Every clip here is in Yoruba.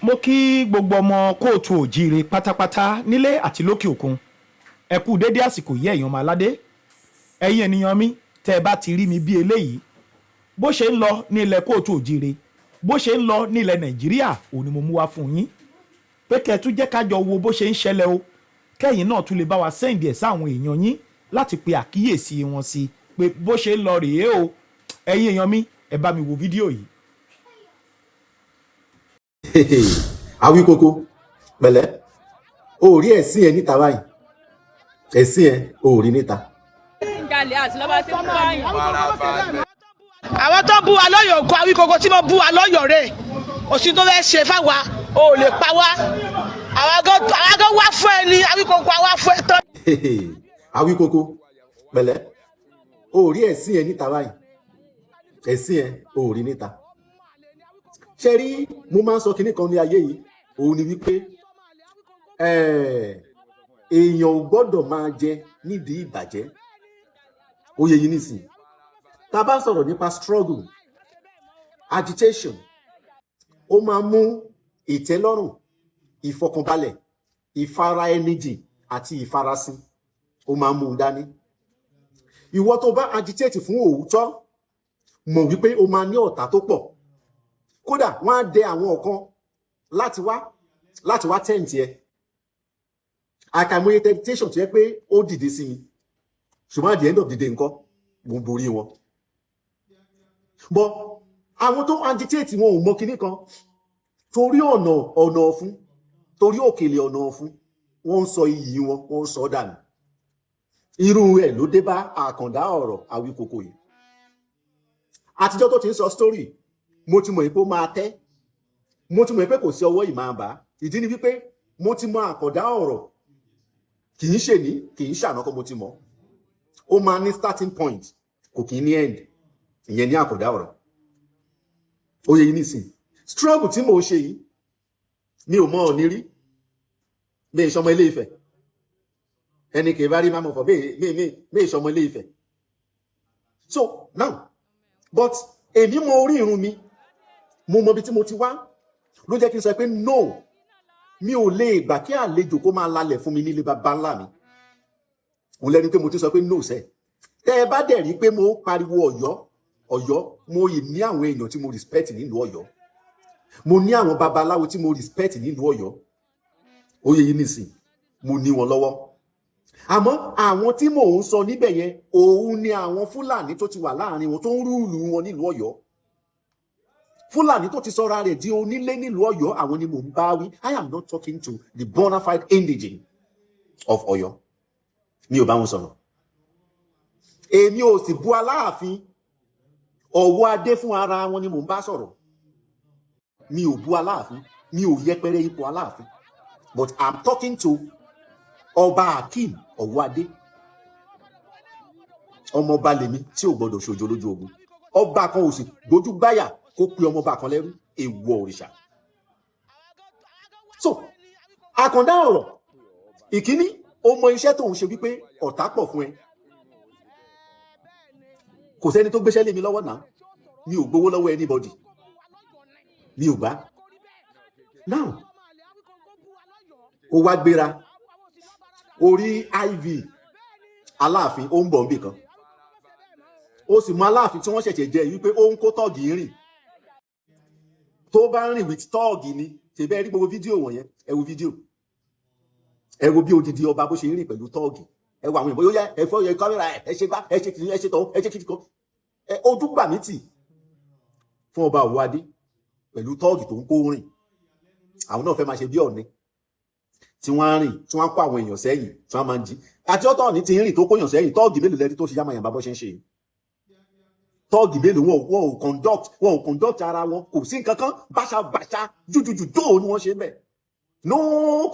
Mo kí gbogbo ọmọ káàárọ̀ oòjíire pátápátá nílé àti lókè òkun. Ẹ kú dédé àsìkò yìí, ẹ̀yin ọmọ aládé, ẹ̀yin ènìyàn mi. Tẹ́ ẹ bá ti rí mi bí eléyìí, bó ṣe ń lọ ní ilẹ̀ káàárọ̀ oòjíire, bó ṣe ń lọ ní ilẹ̀ Nàìjíríà, òun ni mo mú wá fún yín pé kẹ́ ẹ tún jẹ́ ká jọ wo bó ṣe ń ṣẹlẹ̀ o, kẹ́yìn náà tún lè bá wa send ẹ̀ sáwọn èèyàn yín láti pe àkíyèsí wọn sí pé bó ṣe ń lọ rèé o. Ẹ̀yin èèyàn mi, ẹ bá mi wo fídíò yìí. Awíkókó, pẹ̀lẹ́. O ò rí ẹ̀sìn ẹ níta báyìí, ẹ̀sìn ẹ o ò rí níta. Jalè àti lọ́ba tí ń pààyàn. Àwọn tó bú wa lọ́yọ̀ọ́ kó Awíkókó tí mo bú wa lọ́yọ̀ọ́ rẹ̀, òsì tó fẹ́ ṣe fáwa, o ò lè pa wá. Àwa gan wá fún ẹ ní Awíkókó, àwa fún ẹ tán. Awíkókó, pẹ̀lẹ́. O ò rí ẹ̀sìn ẹ níta báyìí, ẹ̀sìn ẹ o ò rí níta. Ṣe rí, mo máa ń sọ kinní kan ní ayé yìí, òun ni wípé èèyàn ò gbọ́dọ̀ máa jẹ nídìí ìbàjẹ́. Ó yẹ yín nísìnyí, tá a bá ń sọ̀rọ̀ nípa struggle, agitation, ó máa mú ìtẹ́lọ́rùn, ìfọkànbalẹ̀, ìfara ẹni jìn àti ìfarasin, ó máa mú un dání. Ìwọ tó bá agitate fún òótọ́, mọ̀ wípé o máa ní ọ̀tá tó pọ̀. Kódà wọ́n á dẹ àwọn ọ̀kan láti wá tempt ẹ. Àkàìmọye temptation tó yẹ pé ó dìde sí mi, ṣùgbọ́n at the end of the day, nǹkan mo ń borí wọn. But àwọn tó agitate, wọn ò mọ kinní kan torí ọ̀nà ọ̀fun, torí òkèlè ọ̀nà ọ̀fun, wọ́n ń sọ iyì wọn, wọ́n ń sọ dànù. Irú ẹ̀ ló dé bá àkàndá ọ̀rọ̀ Awíkókó yìí. Àtijọ́ tó ti ń sọ story, mo ti mọ̀ pé ó máa tẹ́, mo ti mọ̀ pé kò sí ọwọ́ yìí máa bá. Ìdí ni wípé mo ti mọ àkàndá ọ̀rọ̀, kì í ṣe ní, kì í ṣàná kọ́. Mo ti mọ̀ ó máa ní starting point, kò kì í ní end. Ìyẹn ní àkàndá ọ̀rọ̀. Ó yẹ yín nísìn, struggle tí mò ń ṣe yìí, mi ò mọ òní rí, mi ìṣọmọ Ilé Ifẹ̀. Ẹni kì í bá rí máa mọ̀ fọ́ mi ìṣọmọ Ilé Ifẹ̀. So now, but èmi mọ orí irun mi, mo mọ ibi tí mo ti wá, ló jẹ́ kí n sọ pé no, mi ò lè gbà kí àlejò kó máa lalẹ̀ fún mi nílé baba ńlá mi. Òun lẹ́ni pé mo ti sọ pé no sẹ́. Tẹ́ ẹ bá dẹ̀ rí pé mo pariwo Ọ̀yọ́, Ọ̀yọ́, mo yìí ní àwọn èèyàn tí mo respect nílùú Ọ̀yọ́, mo ní àwọn babaláwo tí mo respect nílùú Ọ̀yọ́. Ó yẹ yín nísìn, mo ní wọn lọ́wọ́. Àmọ́ àwọn tí mò ń sọ níbẹ̀ yẹn, òun ni àwọn Fúlàní tó ti wà láàrin wọn, tó ń rule wọn nílùú Ọ̀yọ́, Fúlàní tó ti sọra rẹ̀ di onílé nílùú Ọ̀yọ́, àwọn ni mò ń bá wí. I am not talking to the bona fide indigene of Ọ̀yọ́. Mi ò bá wọn sọ̀rọ̀. Èmi ò sì bú Aláàfin. Ọ̀wọ́ adé fún ara wọn ni mò ń bá sọ̀rọ̀. Mi ò bú Aláàfin, mi ò yẹpẹrẹ ipò Aláàfin, but I'm talking to Ọba Akeem Ọ̀wọ́adé. Ọmọọba lèmi tí ò gbọdọ̀ ṣojo lójú ogun. Ọba kan ò sì gbójú gbáyà kó pe ọmọọba kan lẹ́rú, èèwọ̀ òrìṣà. So àkàndá ọ̀rọ̀ ìkíní, ó mọ iṣẹ́ tó ń ṣe wípé ọ̀tá pọ̀ fún ẹ. Kò sẹ́ni tó gbéṣẹ́ lé mi lọ́wọ́ náà. Mi ò gbowó lọ́wọ́ anybody, mi ò gbà. Now, ó wá gbéra orí iv Aláàfin, ó ń bọ̀ níbì kan, ó sì mọ Aláàfin tí wọ́n ṣẹ̀ṣẹ̀ jẹ́ wípé ó ń kó tọ́ọ̀gì rìn. Tó bá ń rìn with tọ́ọ̀gì ni ṣèbẹ́ rí gbogbo fídíò wọ̀nyẹn. Ẹ wo fídíò, ẹ wo bí odidi ọba bó ṣe ń rìn pẹ̀lú tọ́ọ̀gì. Ẹ wo àwọn ìbọn yóò yẹ, ẹ fọ́ ẹ kámẹ́rà, ẹ ṣe gbá, ẹ ṣe kìnìún, ẹ ṣe tọ́, ẹ ṣe kìnìún kan. Ẹ ojú gbà mí tì fún ọba Òwúadé pẹ̀lú tọ́ọ̀gì tó ń kó rìn. Àwọn náà fẹ́ máa ṣe bí Ọ̀ọ̀ni tí wọ́n á rìn, tí wọ́n á kó àwọn èèyàn sẹ́yìn, tí wọ́n máa ń jí àti ọ̀tọ̀ ní ti ń rìn tó kóyàn sẹ́yìn. Tọ́ọ̀gì mélòó lẹ́rí tó ṣe yámayàmbá bó ṣe ń ṣe yìí? Tọ́ọ̀gì mélòó? Wọn ò conduct ara wọn, kò sí nǹkan kan, báṣabàṣa jújùjù tó ni wọ́n ṣe ń bẹ̀. No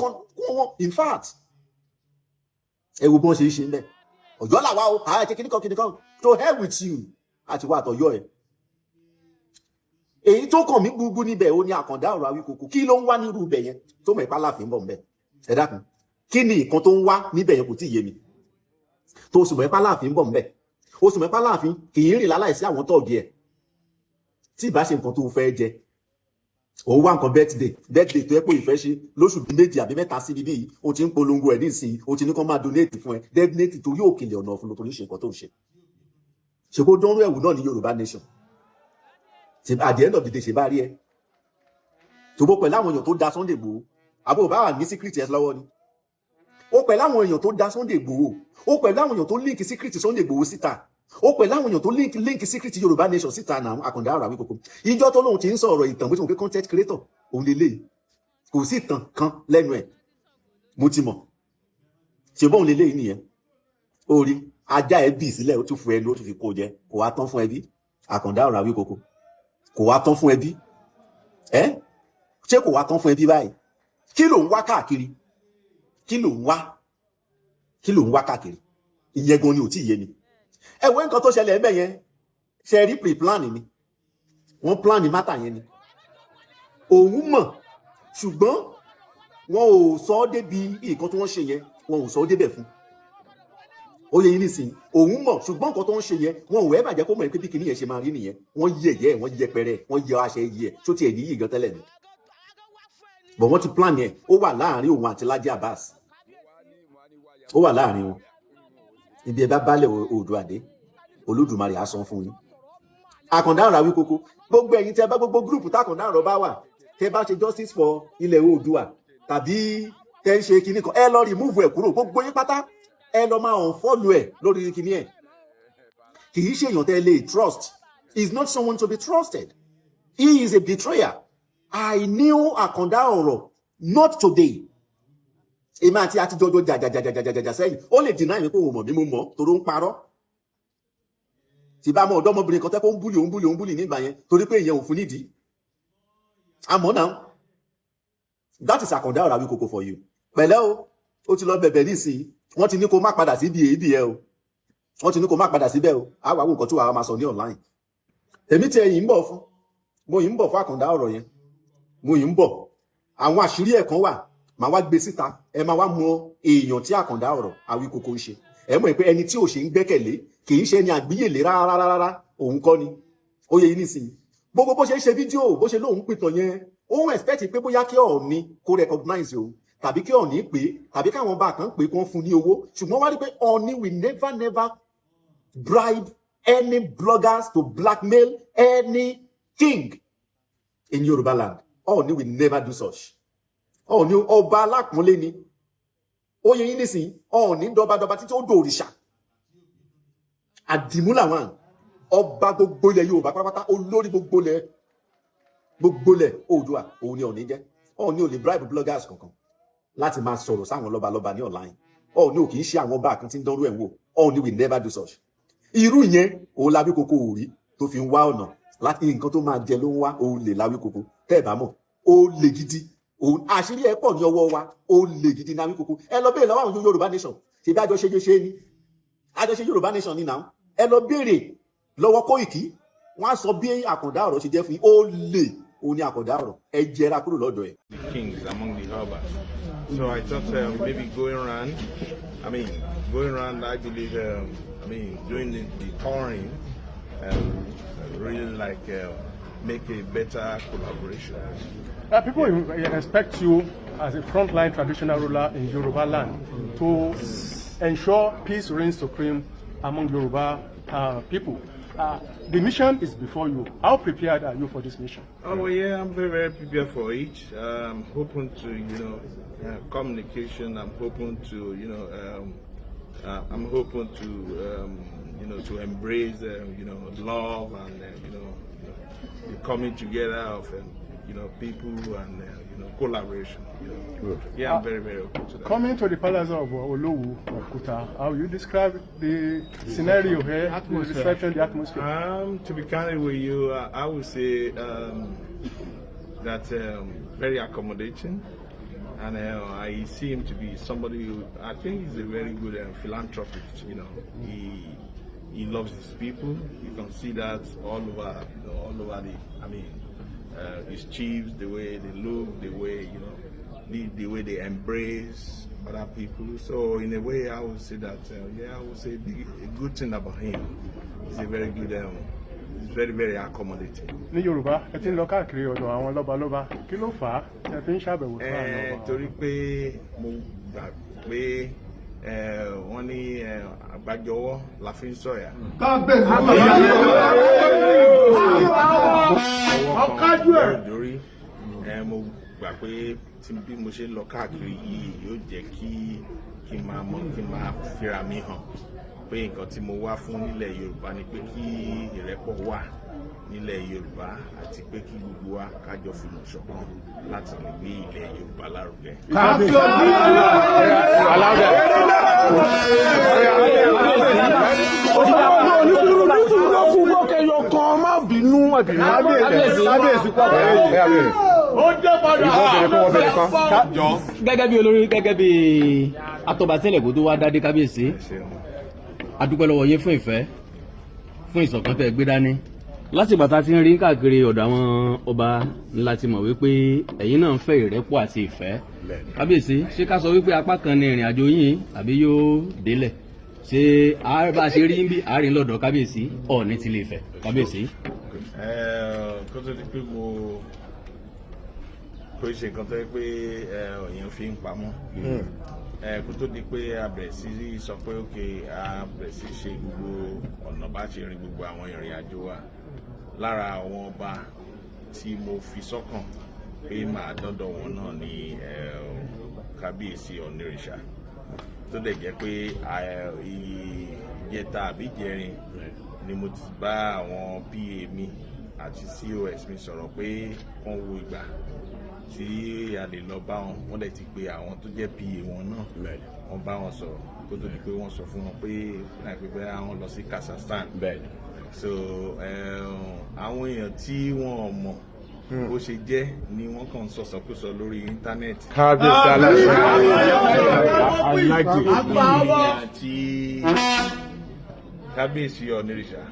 con wọn, in fact, ẹ wo bí wọ́n ṣe ń ṣe ń bẹ̀. Ọ̀yọ́ làwa o, àá ṣe kíníkan kíníkan. To hell with you àti wà àtọ̀yọ́ ẹ̀. Èyí tó kàn mí gbúgbú níbẹ̀, ó ní àkàndá ọ̀rọ̀ Awíkòkò, kí ló ń wá nírú ibẹ̀ yẹn tó mọ̀ ipá láàfin bọ̀ ńbẹ̀? Ẹ dákun, kí ni nǹkan tó ń wá níbẹ̀ yẹn? Kò tí ì yé mi. Tó sì mọ̀ ipá láàfin bọ̀ ńbẹ̀, ó sì mọ̀ ipá láàfin kì í rìn láláìsí àwọn tọ́ọ̀gì ẹ̀, tí ìbá ṣe nǹkan tó fẹ́ jẹ. Òun wá nǹkan birthday tó yẹ pé ìfẹ́ ṣe lóṣù bíi 2 àbí 3 sí bíbí yìí, o ti ń polongo ẹ̀ nísìnyí, o ti ní kán máa donate fún ẹ. Definitely, torí òkèlè ọ̀nà ọ̀fun ló torí ṣe nǹkan tó ń ṣe. Ṣe kó dánrú ẹ̀wù náà ní Yorùbá nation? Ṣe at the end of the day, ṣe bá rí ẹ tòbó pẹ̀lú àwọn èèyàn tó da Sunday Igboho, àbó bá wà ní secret ẹ lọ́wọ́ ni? Ó pẹ̀lú àwọn èèyàn tó da Sunday Igboho, ó pẹ̀lú àwọn èèyàn tó link secret Sunday Igboho síta, ó pẹ̀lú àwọn èèyàn tó link secret Yorùbá nation síta náà. Àkàndá ọ̀rọ̀ Àwíkòkò, ìjọ tó lóun ti ń sọ̀rọ̀ ìtàn, bó ti mọ̀ pé content creator òun lélẹ̀, kò sí ìtàn kan lẹ́nu ẹ̀. Mo ti mọ̀ ṣe bóun lélẹ̀ nìyẹn. Ó rí ajá ẹ bì sílẹ̀, ó tún fún ẹnu, ó tún fi kó jẹ. Kò wá tán fún ẹbí. Àkàndá ọ̀rọ̀ Àwíkòkò, kò wá tán fún ẹbí ẹ? Ṣé kò wá tán fún ẹbí báyìí? Kí ló ń wá káàkiri? Kí ló ń wá? Kí ló ń wá káàkiri? Ìyẹn gan ni ò tí ì yé mi. Ẹ wo nǹkan tó ṣẹlẹ̀ ẹbẹ̀ yẹn. Ṣe rí, pre-plan ni wọ́n plan ní matter yẹn ni. Òun mọ̀, ṣùgbọ́n wọn ò sọ ọ́ débi nǹkan tí wọ́n ṣe yẹn, wọn ò sọ ọ́ débẹ̀ fún. Ó yẹ yín nísìnyí? Òun mọ̀, ṣùgbọ́n nǹkan tó ń ṣe yẹn, wọn ò ẹ́ bàjẹ́ kó mọ̀ pé bí kinní yẹn ṣe máa rí nìyẹn. Wọ́n yí ẹ̀yẹ́, wọ́n yẹpẹrẹ, wọ́n yẹ aṣẹ yí ẹ̀ tó tiẹ̀ níyì gan tẹ́lẹ̀ ni. But wọ́n ti plan yẹn. Ó wà láàrin òun àti Laji Abbas, ó wà láàrin wọn. Ibi ẹ bá bálẹ̀ Oòduà dé, Olódùmarè á san fún yín. Àkàndá ọ̀rọ̀ Àwíkókó, gbogbo ẹ̀yin tẹ́ bá gbogbo group tákàndá ọ̀rọ̀ bá wà, tẹ́ bá ṣe justice for ilẹ̀ Oòduà tàbí tẹ́ ń ṣe kinní kan, ẹ lọ remove ẹ̀ kúrò. Gbogbo yín pátá, ẹ lọ máa unfollow ẹ̀ lórí kinní ẹ̀. Kì í ṣe èèyàn tẹ́ lè trust. He is not someone to be trusted. He is a betrayer. I knew Àkàndá ọ̀rọ̀ not today. Èmi àti àtijọ́jọ́ jàjàjàjàjàjà sẹ́yìn. Ó lè deny mi pé òun mọ̀ mí, mo mọ̀, torí ó ń parọ́. Tí bá mọ ọ̀dọ́mọbìnrin kan tẹ́ kó ń bully, òun bully, òun bully nígbà yẹn, torí pé ìyẹn ò fún nídìí. Àmọ́ náà, that is Àkàndá ọ̀rọ̀ Àwíkòkò for you. Pẹ̀lẹ́ o, ó ti lọ bẹ̀bẹ̀ nísìnyí. Wọ́n ti ní kó má padà síbi èébì ẹ o. Wọ́n ti ní kó má padà síbẹ̀ o. Á wà wò nǹkan tí wàá máa sọ ní online. Èmi tí ẹ̀yìn ń bọ̀ fún, mo yìí ń bọ̀ fún Àkàndá ọ̀rọ̀ yẹn. Mo yìí ń bọ̀. Àwọn àṣírí ẹ̀ kan wà, màá wá gbé síta. Ẹ máa wá mọ èèyàn tí Àkàndá ọ̀rọ̀ Àwíkòkò ń ṣe. Ẹ mọ̀ pé ẹni tí ò ṣe ń gbẹ́kẹ̀lé, kì í ṣe ẹni àgbíyèlé rárá rárá, òun kọ́ ni. Ó yẹ yín nísìnyí? Gbogbo bó ṣe ń ṣe fídíò, bó ṣe lóun pìtàn yẹn, òun expect pé bóyá kí Ọọ̀ni kó recognize òun, tàbí kí Ọọ̀ni pè é, tàbí káwọn bá kan pè é kó fún ní owó. Ṣùgbọ́n wá rí pé Ọọ̀ni will never, never bribe any bloggers to blackmail any king in Yoruba land. Ọọ̀ni will never do such. Ọọ̀ni, ọba alápọ̀nlé ni. Ó yẹ yín nísìnyí? Ọọ̀ni dọbadọba títí ó dòrìṣà. Àdìmúlà wọn, ọba gbogbo ilẹ̀ Yorùbá pátápátá, olórí gbogbo ilẹ̀ Oòduà, òun ni Ọọ̀ni jẹ́. Ọọ̀ni ò lè bribe bloggers kankan láti máa sọ̀rọ̀ sáwọn lọ́balọ́ba ní online. Ọọ̀ni ò kì í ṣe àwọn ọba kan tí ń dánrú ẹ̀ wò. Ọọ̀ni will never do such. Irú yẹn òun l'Awíkòkò ò rí tó fi ń wá ọ̀nà láti nǹkan tó máa jẹ ló ń wá. Òun lè l'Awíkòkò tẹ́ ẹ̀ bá mọ̀, ó lè gidi. Òun àṣírí ẹ̀ pọ̀ ní ọwọ́ wa. Ó lè gidi ní Awíkòkò. Ẹ lọ béèrè lọ́wọ́ àwọn Yorùbá nation. Ṣe bí àjọṣe ṣe ni àjọṣe Yorùbá nation ni náà. Ẹ lọ béèrè lọ́wọ́ Kóìkì, wọ́n á sọ bí Àkàndá ọ̀rọ̀ ṣe jẹ́ fún yín. Ó lè òun ní Àkàndá ọ̀rọ̀. Ẹ jẹra kúrò lọ́dọ̀ ẹ̀. The kings among the Obas. So I thought maybe going round, I mean, going round, I believe, I mean, doing the touring, really like make a better collaboration. People expect you as a frontline traditional ruler in Yoruba land to ensure peace reigns supreme among Yoruba people. The mission is before you. How prepared are you for this mission? Oh, well, yeah, I'm very, very prepared for it. I'm hoping to communication. I'm hoping to, you know, I'm hoping to embrace, love and, the coming together of, people and, collaboration. Yeah, I'm very, very open to that. Coming to the palace of Olowu of Kuta, how you describe the scenario here, the reception, the atmosphere? To be candid with you, I would say that very accommodating, and I see him to be somebody who I think he's a very good philanthropist. He loves his people. You can see that all over, all over the. I mean, his chiefs, the way they look, the way you know, the way they embrace other people. So in a way, I would say that yeah, I would say a good thing about him. He's a very good. He's Very, very accommodating. Ní Yorùbá, ẹ ti ń lọ káàkiri ọ̀dọ̀ àwọn lọ́balọ́ba, kí ló fà á tí ẹ fi ń ṣàbẹ̀wò sí àwọn ọba? Torí pé mo gbà pé wọ́n ní àgbájọwọ́ la fi ń sọ̀yà. Ọkájú ẹ̀. Lórí mo gbà pé tí bí mo ṣe ń lọ káàkiri yìí yóò jẹ́ kí n máa mọ̀, kí n máa fira mi hàn pé nǹkan tí mo wá fún nílẹ̀ Yorùbá ni pé kí ìrẹ́pọ̀ wà nílẹ̀ Yorùbá àti pé kí gbogbo wa ká jọ fìmọ̀ ṣọ̀kan láti lè gbé ilẹ̀ Yorùbá lárugẹ. Gẹ́gẹ́ bí olórí, gẹ́gẹ́ bí atọ́batẹ́lẹ̀ kó tó wá dádé, kábíyèsí, a dúpẹ́ lọ́wọ́ yín fún ìfẹ́, fún ìṣọ̀kan tẹ́ ẹ gbé dání láti ìgbà tá a ti ń rí káàkiri ọ̀dọ̀ àwọn ọba ńlá, ti mọ̀ wípé ẹ̀yin náà ń fẹ́ ìrẹ́pọ̀ àti ìfẹ́. Kábíyèsí, ṣé ká sọ wípé apá kan ní ìrìn àjò yín àbí yóò délẹ̀? Ṣé bá a ṣe rí ń bí àárín lọ́dọ̀ kábíyèsí Ọọ̀ni ti lè fẹ́, kábíyèsí? Kó tó di pé mo kò ṣe nǹkan tó yẹ pé èèyàn fi ń pamọ́, kó tó di pé a bẹ̀rẹ̀ sí í sọ pé ok, a bẹ̀rẹ̀ sí í ṣe gbogbo ọ̀nà bá ṣe rin gbogbo àwọn ìrìn àjò wa, lára àwọn ọba tí mo fi sọ́kàn pé màá dọ́dọ̀ wọn náà ní kábíyèsí Ọ̀nìrìṣà, tó dẹ̀ jẹ́ pé ìjẹta àbí ìjẹrin ni mo ti bá àwọn PA mi àti COS mi sọ̀rọ̀ pé wọ́n wo ìgbà tí a lè lọ bá wọn. Wọ́n dẹ̀ ti pe àwọn tó jẹ́ PA wọn náà, wọ́n bá wọn sọ̀rọ̀ kó tó di pé wọ́n sọ fún wọn pé láìpẹ́ pé àwọn lọ sí Kazakhstan. So àwọn èèyàn tí wọ́n ò mọ̀ bó ṣe jẹ́ ni wọ́n kàn ń sọ̀sọ̀kúsọ lórí íńtánẹ́ẹ̀tì. Kábíyèsí aláṣẹ. I like it. Èmi àti kábíyèsí Ọ̀nìrìṣà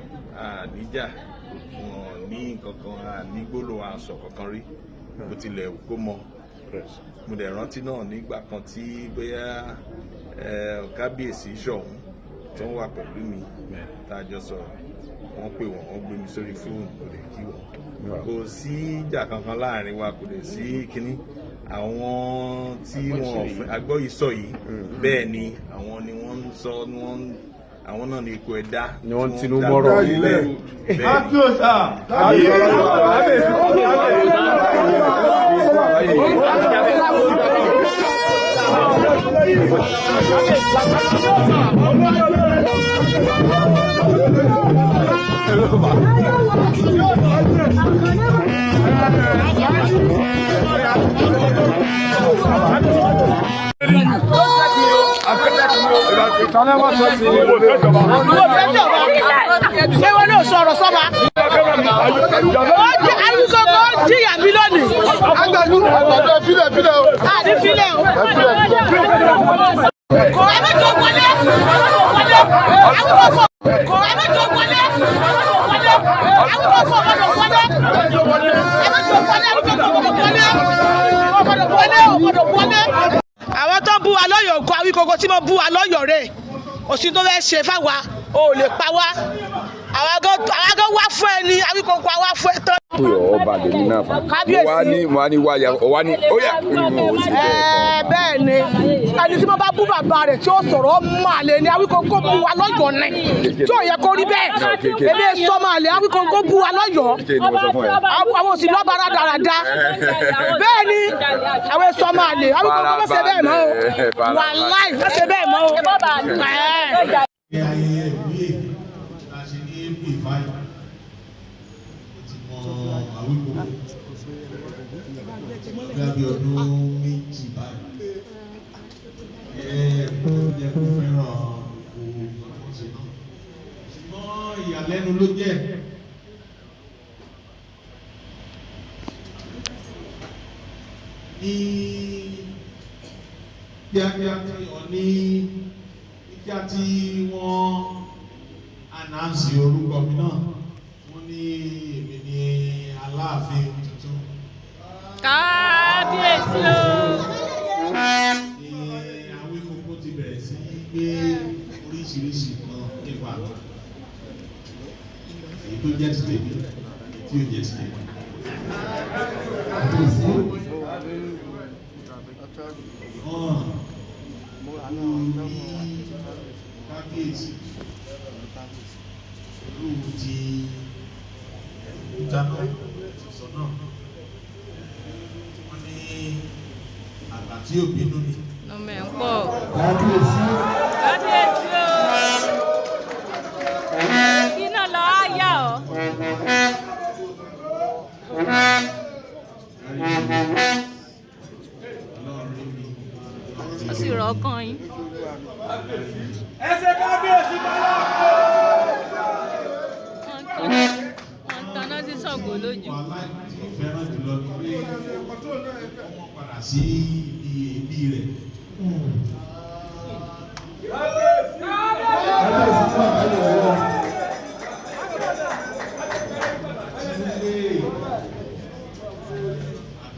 àníjà, wọn ní nǹkankan, ní gbólóhùn aṣọ kankan rí, bó tilẹ̀ wù kó mọ. Mo dẹ̀ rántí náà nígbà kan tí bóyá kábíyèsí Ṣọ̀ún tó ń wà pẹ̀lú mi tá a jọ sọ̀rọ̀, wọ́n pè wọ́n, wọ́n gbé mi sórí fóònù, kò lè kí wọn. Kò sí ìjà kankan láàrin wa, kò lè sí kínní. Àwọn tí wọn ò fẹ́ agbọ́ yìí sọ yìí, bẹ́ẹ̀ ni àwọn ni wọ́n ń sọ ni wọ́n ń àwọn náà ní ikú ẹ̀dá Ni wọ́n ń tinú mọ́rọ̀. Bẹ́ẹ̀ ni. Ṣé wọn náà sọ̀rọ̀ sọ́ba? Ó jẹ́ Awíkókó, ó jìyà mi lónìí. Àní filẹ̀ o. Kò ẹ má jọ wọlé. Wọlé. Awíkókó. Kò ẹ má jọ wọlé. Wọlé. Awíkókó gbọ́dọ̀ wọlé. Ẹ má jọ wọlé. Awíkókó gbọ́dọ̀ wọlé. Gbọ́dọ̀ wọlé o, gbọ́dọ̀ wọlé. Àwọn tó bú wa lọ́yọ̀ọ́ kọ Awíkókó tí mo bú wa lọ́yọ̀ọ́ rè, òsì tó fẹ́ ṣe fáwa, o ò lè pa wá. Àwa gan wá fún ẹ ní Awíkókó, àwa fún ẹ tán. Pé ọba lèmi náà fà. Mo wá ní, mo wá ní wáyà, ó wá ní ó yà mo ò sí bẹ́ẹ̀. Ẹ bẹ́ẹ̀ ni, ẹni tí mo bá bú bàbá rẹ̀ tí ó sọ̀rọ̀, ó máa lè ní Awíkókó bú wa lọ́yọ̀ọ́ ni tí ò yẹ kó rí bẹ́ẹ̀. Èmi sọ máa lè Awíkókó bú wa lọ́yọ̀ọ́. Kí ni mo sọ fún ẹ? Àwọn òsì lọ́ba rádaràda. Bẹ́ẹ̀ ni, àwọn èso máa lè Awíkókó má ṣe bẹ́ẹ̀ mọ́ o, wàláì má ṣe bẹ́ẹ̀ mọ́ o. Ẹ̀. Ní ayẹyẹ ìwúyè tá a ṣe ní April 5, ó ti mọ Awíkókó bí ọdún 2 báyìí. Ẹ ó jẹ́ kó fẹ́ràn gbogbo nǹkan tó ń ṣe náà, ṣùgbọ́n ìyàlẹ́nu ló jẹ́. Ní kíákíá tí wọ́n ní kíá tí wọ́n announce orúkọ mi náà, wọ́n ní èmi ní Aláàfin tuntun. Kábíyèsí o. Ní Awíkókó ti bẹ̀rẹ̀ sí í gbé oríṣiríṣi nǹkan nípa mi. Èyí tó jẹ́ ti tèmi, èyí tí ò jẹ́ ti tèmi. Ní kábíyèsí olúwo ti òkúta náà ti sọ náà, wọ́n ní àgbà tí ò bínú ni. Ọmọ ẹ̀ ń pọ̀. Kábíyèsí o. Iná lọ á yà ọ́. Ó sì rọ̀ ọkàn yín. Ẹ ṣe kábíyèsí bàbá. Wọ́n ń taná sí Ṣàngó lójú. Wàhálà tí mo fẹ́ràn jùlọ ni pé ọmọ padà sí ibi ẹbí rẹ̀.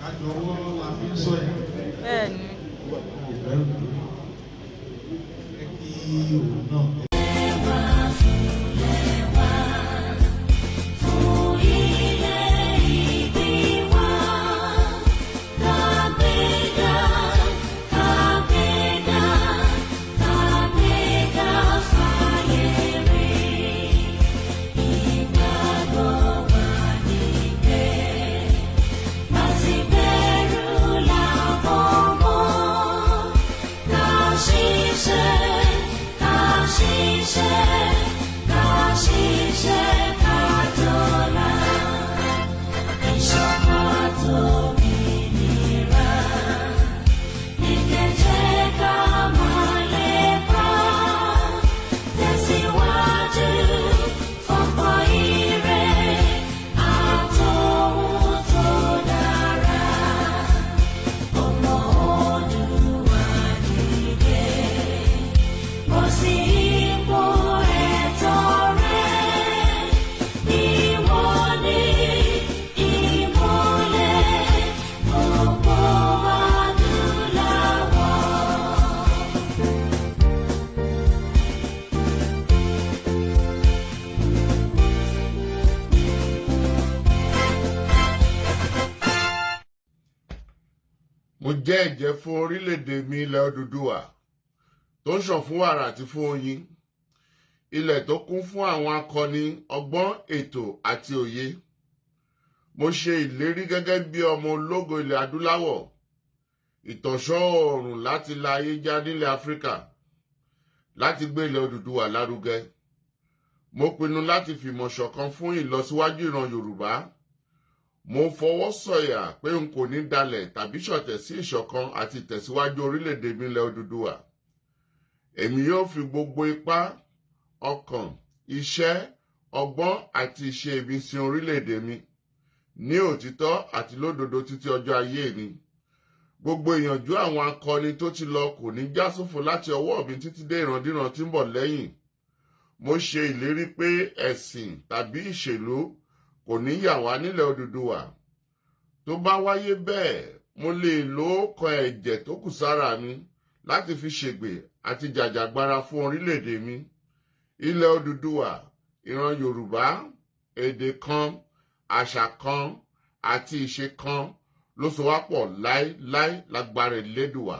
Àkájọ ọwọ́ la fi ń sọ̀yà. Bẹ́ẹ̀ni. Ẹ kí òun náà. Mo jẹ́ ẹ̀jẹ́ fún orílẹ̀-èdè mi, ilẹ̀ Odùduwà tó ń ṣàn fún wàrà àti fún oyin, ilẹ̀ tó kún fún àwọn akọni, ọgbọ́n, ètò àti òye. Mo ṣe ìlérí gẹ́gẹ́ bí ọmọ ológo ilẹ̀ adúláwọ̀, ìtànṣán oòrùn láti la ayé já nílẹ̀ Áfíríkà, láti gbé ilẹ̀ Odùduwà lárugẹ. Mo pinnu láti fìmọ̀ ṣọ̀kan fún ìlọsíwájú ìran Yorùbá. Mo fọwọ́ sọ̀yà pé n kò ní dalẹ̀ tàbí ṣọ̀tẹ̀ sí ìṣọ̀kan àti ìtẹ̀síwájú orílẹ̀-èdè mi, ilẹ̀ Odùduwà. Èmi yóò fi gbogbo ipá, ọkàn, iṣẹ́, ọgbọ́n àti ìṣe mi sin orílẹ̀-èdè mi ní òtítọ́ àti lódodo títí ọjọ́ ayé mi. Gbogbo ìyànjú àwọn akọni tó ti lọ kò ní já sófo láti ọwọ́ mi títí dé ìrandíran tí ń bọ̀ lẹ́yìn. Mo ṣe ìlérí pé ẹ̀sìn tàbí ìṣèlú kò ní yà wá nílẹ̀ Odùduwà. Tó bá wáyé bẹ́ẹ̀, mo lè lo ọkọ̀ ẹ̀jẹ̀ tó kù sára mi láti fi ṣègbè àti jàjàgbara fún orílẹ̀-èdè mi. Ilẹ̀ Odùduwà, ìran Yorùbá, èdè kan, àṣà kan àti ìṣe kan ló so wá pọ̀ láéláé lágbára Elédùwà.